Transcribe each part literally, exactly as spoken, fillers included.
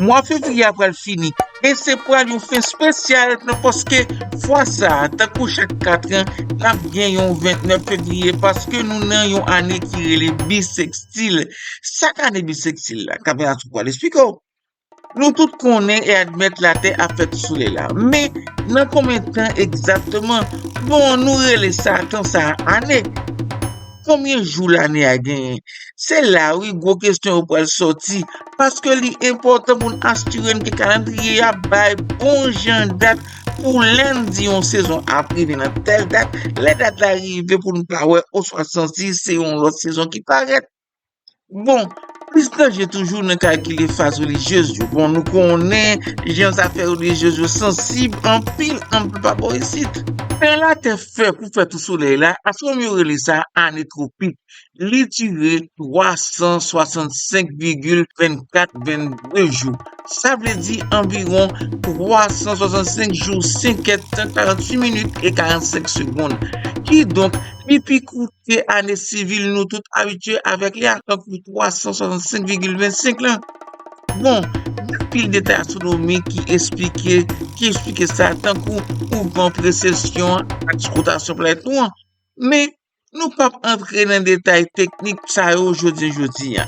Mwa fevriye a pral fini e se pral yon fen espesyal nan paske fwa sa a, tankou chak kat an, n ap gen yon vennèf fevriye paske nou nan yon ane ki rele bisekstil. Sa k ane bisekstil la? Kamera tou pral esplike w. Nou tout konnen e admèt Latè ap fè tou solèy la. Men, nan konbyen tan egzakteman? Bon, nou rele sa tan sa a ane. Konbyen jou lane a genyen? Se la wi gwo kesyon yo pral sòti, paske li enpòtan pou n asire n ke kalandriye a bay bon jan dat pou lè n di yon sezon ap rive nan tèl dat, lè dat la rive pou n pa wè oswa santi se yon lòt sezon ki parèt. Bon, plis danje toujou nan kalkile faz relijyez yo. Bon, nou konnen jan zafè relijyez yo sansib anpil anpil pa bò isit. Tan Latè fè pou fè tou solèy la, astwonòm yo rele sa ane twopik. Li dire twa san swasannsenk vigil vennkat vennde jou. Sa vle di anviwon twa san swasannsenk jou, senk èdtan, karanntuit minit e karannsenk segonn. Kidonk, li pi koute ane sivil nou tout abitye avèk li a, tankou twa san swasannsenk vigil vennsenk lan. Bon, gen anpil detay astwonomik ki esplike, ki esplike sa, tankou mouvman presesyon ak wotasyon planèt nou an. Men, nou p ap antre nan detay teknik sa yo jodi jodi a.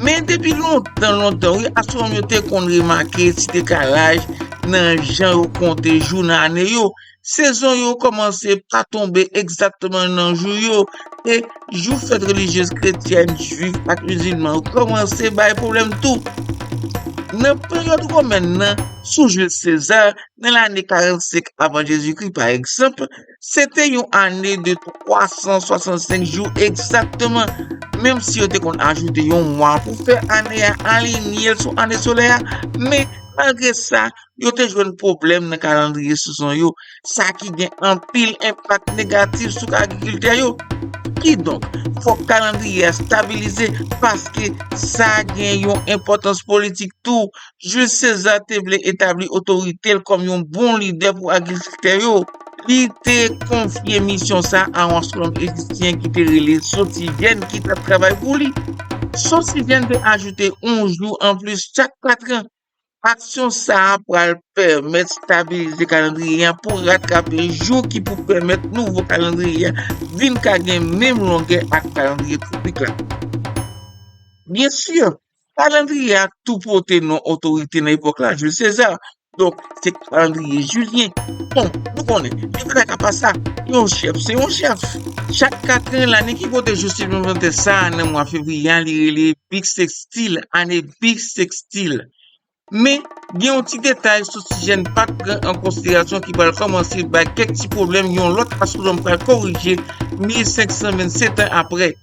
Men depi lontan, lontan, wi, astwonòm yo te konn remake ti dekalaj nan jan yo konte jou nan ane yo. Sezon yo kòmanse pa tonbe egzakteman nan jou yo, e jou fèt relijyez kretyèn, jwif ak mizilman yo kòmanse bay pwoblèm tou. Nan peryòd womèn nan, sou Jules César, nan lane karannsenk avan Jezikri, pa egzanp, se te yon ane de twa san swasannsenk jou egzakteman, menm si yo te konn ajoute yon mwa pou fè ane a alinye l sou ane solè a, men malgre sa, yo te jwenn pwoblèm nan kalandriye sezon yo, sa ki gen anpil enpak negatif sou agrikiltè yo. Kidonk, fòk kalandriye a stabilize, paske sa gen yon enpòtans politik tou. Jules César te vle etabli otorite l kòm yon bon lidè pou agrikiltè yo. Li te konfye misyon sa a yon astwonòm ejipsyen ki te rele Sosijèn ki t ap travay pou li. Sosijèn te ajoute yon jou anplis chak kat an. Aksyon sa a pral pèmèt stabilize kalandriye a pou ratrape jou ki pou pèmèt nouvo kalandriye a vin ka gen menm longè ak kalandriye twopik la. Byen si, kalandriye a tou pote non otorite nan epòk la, Jules César. Donk, se kalandriye jilyen. Bon, nou konnen, yon bagay ka pa sa. Yon chèf, se yon chèf. Chak kat an, lane ki pote jou siplemantè sa a nan mwa fevriye a, li rele bisekstil, ane bisekstil. Men, gen yon ti detay Sosijèn pa t pran an konsiderasyon ki pral kòmanse bay kèk ti pwoblèm yon lòt astwonòm pral korije mil senk san vennsenk an apre.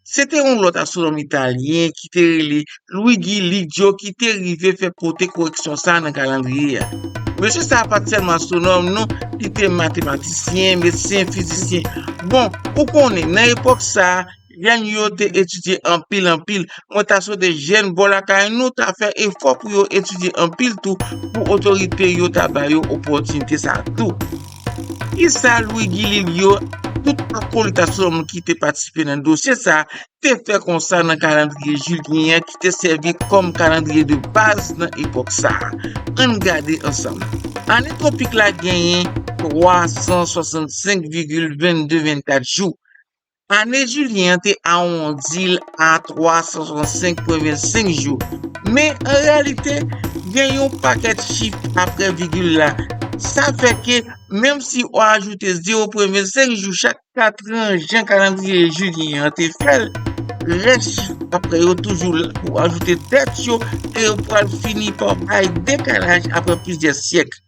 Se te yon lòt astwonòm italyen ki te rele Luigi Liggio ki te rive fè pote koreksyon sa a nan kalandriye a. Mesye sa a pa t sèlman astwonòm, non, li te matematisyen, medsen, fizisyen. Bon, ou konnen, nan epòk sa a, jèn yo te etidye anpil, anpil. Mwen ta swete jèn bò lakay nou ta fè efò pou yo etidye anpil tou, pou otorite yo ta ba yo opòtinite sa a tou. Kisa Luigi Liggio, tout akolit astwonòm ki te patisipe nan dosye sa a, te fè konsa nan kalandriye jilyen an ki te sèvi kòm kalandriye de baz nan epòk sa a? Ann gade ansanm. Ane twopik la genyen twa san swasannsenk vigil vennde vennkat jou. Ane jilyen an te awondi l a twa san swasannsenk pwen vennsenk jou. Men, an reyalite, gen yon pakèt chif apre vigil la. Sa fè ke, menm si w ajoute zewo pwen vennsenk jou chak kat an, jan kalandriye jilyen an te fè l, rès chif apre yo toujou la pou ajoute tèt yo, e yo pral fini pa bay dekalaj apre plizyè syèk.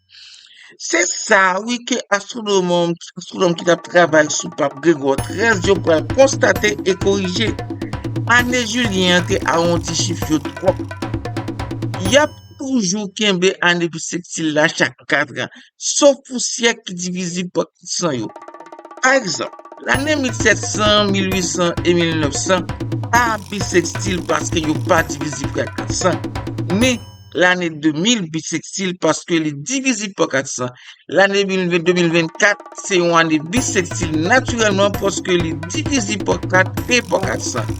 Se sa a wi ke astwonòm, astwonòm ki t ap travay sou Pap Gregò trèz yo pral konstate e korije. Ane jilyen an te awondi chif yo twòp. Y ap toujou kenbe ane bisekstil la chak kat an, sof pou syèk ki divizib pa kat san yo. Pa egzanp, lane mil sèt san, mil uit san e mil nèf san pa bisekstil paske yo pa divizib pa kat san. Men, lane de mil bisekstil paske li divizib pa kat san. Lane de mil ven, de mil vennkat se yon ane bisekstil natirèlman paske li divizib pa kat e pa kat san.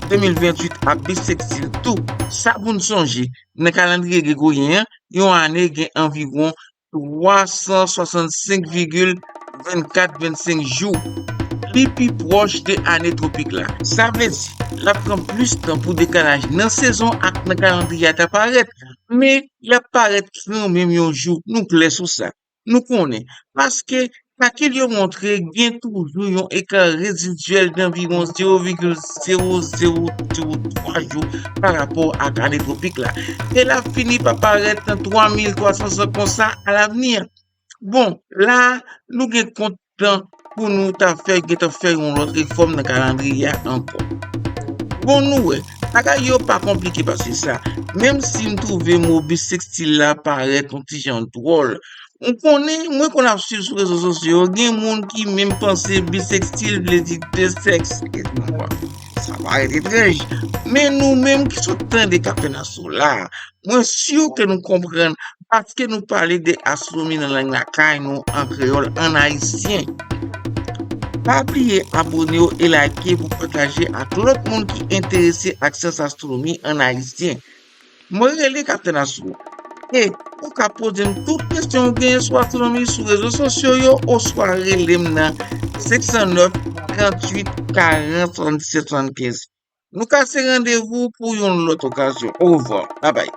de mil venntuit ap bisekstil tou. Sa pou n sonje, nan kalandriye gregoryen an, yon ane gen anviwon twa san swasannsenk vigil vennkat vennsenk jou. Li pi pwòch de ane twopik la. Sa vle di, l ap pran plis tan pou dekalaj nan sezon ak nan kalandriye a ta parèt, men l ap parèt kanmenm yon jou. Nou klè sou sa. Nou konnen, paske kalkil yo montre gen toujou yon eka rezidyèl danviwon zewo vigil zewo zewo zewo twa jou pa rapò ak ane twopik la. E l ap fini pa parèt nan twa mil twa san zan konsa alavni. Bon, la, nou gen kont tan pou nou ta fè, gentan fè yon lòt refòm nan kalandriye a ankò. Bon, nou wè, bagay yo pa konplike pase sa, menm si m twouve mo bisekstil la parèt yon ti jan dwòl. M konnen, mwen konn ap swiv sou rezo sosyo yo, gen moun ki menm panse bisekstil vle di de sèks. Sa parèt etranj. Men nou menm ki sot tande Kaptèn Astro la, mwen si ke nou konprann paske nou pale de astwonomi nan lang lakay nou an kreyòl, an ayisyen. Pa bliye abone w e like pou pataje ak lòt moun ki enterese ak syans astwonomi an ayisyen. Mwen rele Kaptèn Astro. E ou ka poze m tout kesyon ou genyen sou astwonomi sou rezo sosyo yo oswa rele m nan senk san nèf, tranntuit, karant, swasanndiset, swasannkenz. Nou kase randevou pou yon lòt okazyon. Orevwa. Babay.